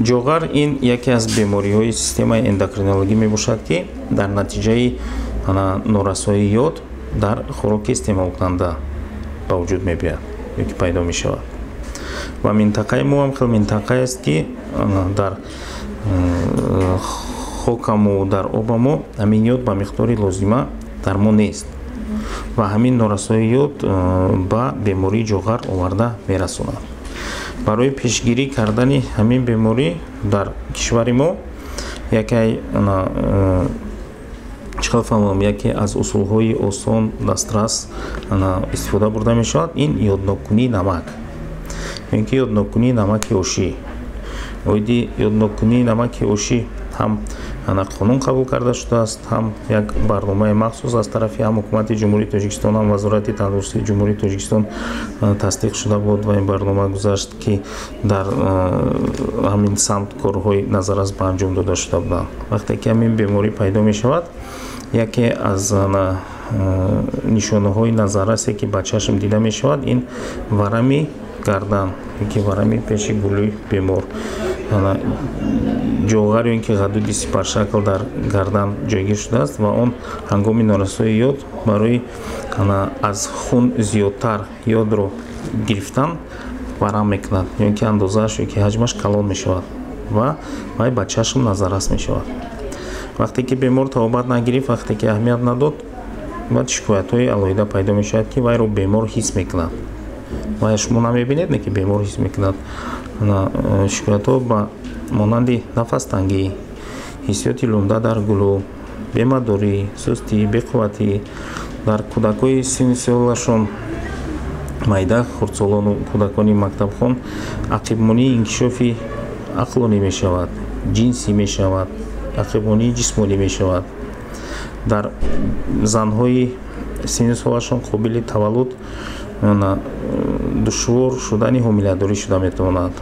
Ҷоғар ин яке аз бемориҳои системаи эндокринологӣ мебошад, ки дар натиҷаи норасоии йод дар хӯроки истеъмолкунанда ба вуҷуд мебиёяд ё ки пайдо мешавад. Ва минтақаи мо ҳам хел минтақаест, ки дар хокаму дар обамо ҳамин йод ба миқдори лозима дар мо нест ва ҳамин норасоии йод ба бемории ҷоғар оварда мерасонад. Барои пешгирӣ кардани ҳамин беморӣ дар кишвари мо яке, чӣ хел фаҳмам, яке аз усулҳои осон дастрас истифода бурда мешавад, ин ёдноккунии намак ё ин ки ёдноккунии намаки ошӣ. Оиди ёдноккунии намаки ошӣ ҳам қонун қабул карда шудааст, ҳам як барномаи махсус аз тарафи ҳам Ҳукумати Ҷумҳурии Тоҷикистон, ҳам Вазорати тандурустии Ҷумҳурии Тоҷикистон тасдиқ шуда буд ва ин барнома гузашт, ки дар ҳамин самт корҳои назаррас ба анҷом дода шуда буданд. Вақте ки ҳамин беморӣ пайдо мешавад, яке аз нишонаҳои назаррасе, ки ба чашм дида мешавад, ин варами гардан ёки варами пеши гулӯи бемор, ҷоғар ё ин ки ғадуди сипаршакл дар гардан ҷойгир шудааст ва он ҳангоми норасоии йод барои аз хун зиёдтар йодро гирифтан варам мекунад ё ин ки андозааш ё ки ҳаҷмаш калон мешавад ва вай ба чашм назаррас мешавад. Вақте ки бемор табобат нагирифт, вақте ки аҳамият надод, баъд шикоятҳои алоҳида пайдо мешавад, ки вайро бемор ҳис мекунад. Вай шумо намебинед, не ки бемор ҳис мекунад. Шикоятҳо ба монанди нафастангӣ, ҳиссиёти лунда дар гулӯ, бемадорӣ, сустӣ, беқувватӣ дар кӯдакҳои синну солашон майда, хурдсолону кӯдакони мактабхон ақибмонии инкишофи ақлонӣ мешавад, ҷинсӣ мешавад, ақибмонии ҷисмонӣ мешавад. Дар занҳои синну солашон қобили таваллуд душвор шудани ҳомиладорӣ шуда метавонад,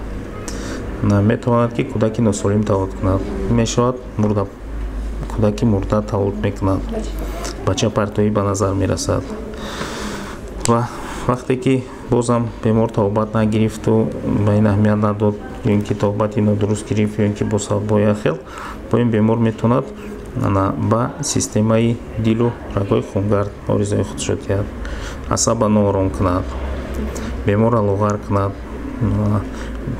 метавонад, ки кӯдаки носолим таваллуд кунад, мешавад мурда, кӯдаки мурда таваллуд мекунад, бачапартоӣ ба назар мерасад. Ва вақте ки бозам бемор табобат нагирифту ба ин аҳамият надод ё ин ки табобати нодуруст гирифт, ё ин ки бо сабабҳои як хел, бо ин бемор метавонад ба системаи дилу рагҳои хунгард оризаи худшо диҳад, асаба ноором кунад, беморро лоғар кунад,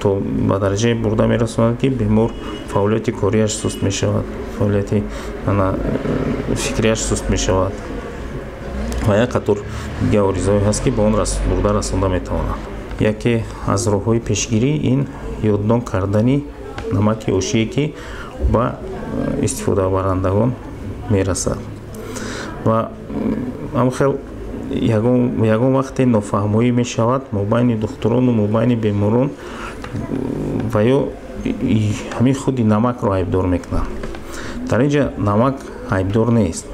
то ба дараҷае бурда мерасонад, ки бемор фаъолияти кориаш суст мешавад, фаъолияти фикрияш суст мешавад ва як қатор дигар оризаҳое ҳаст, ки ба он бурда расонда метавонад. Яке аз роҳҳои пешгирӣ ин ёднок кардани намаки ошие, ки ба истифодабарандагон мерасад. Ва ҳамхел ягон вақте нофаҳмоӣ мешавад мобайни духтурону мобайни беморон ва ё ҳамин худи намакро айбдор мекунанд. Дар ин ҷа намак айбдор нест.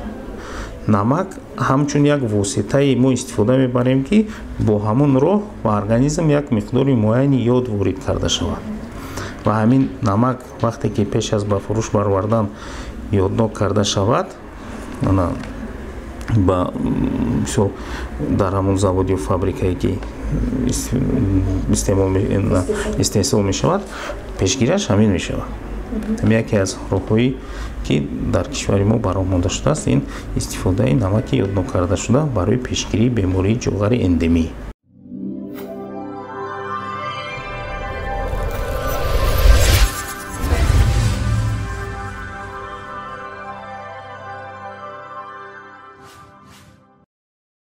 Намак ҳамчун як воситаи мо истифода мебарем, ки бо ҳамон роҳ ба организм як миқдори муайяни йод ворид карда шавад. Ва ҳамин намак вақте ки пеш аз ба фурӯш баровардан ёднок карда шавад, ба мисол дар ҳамон завод ё фабрикае, ки истеҳсол мешавад, пешгириаш ҳамин мешавад. Яке аз роҳҳое, ки дар кишвари мо ба роҳ монда шудааст, ин истифодаи намаки ёднок карда шуда барои пешгирии бемории ҷоғари эндемӣ.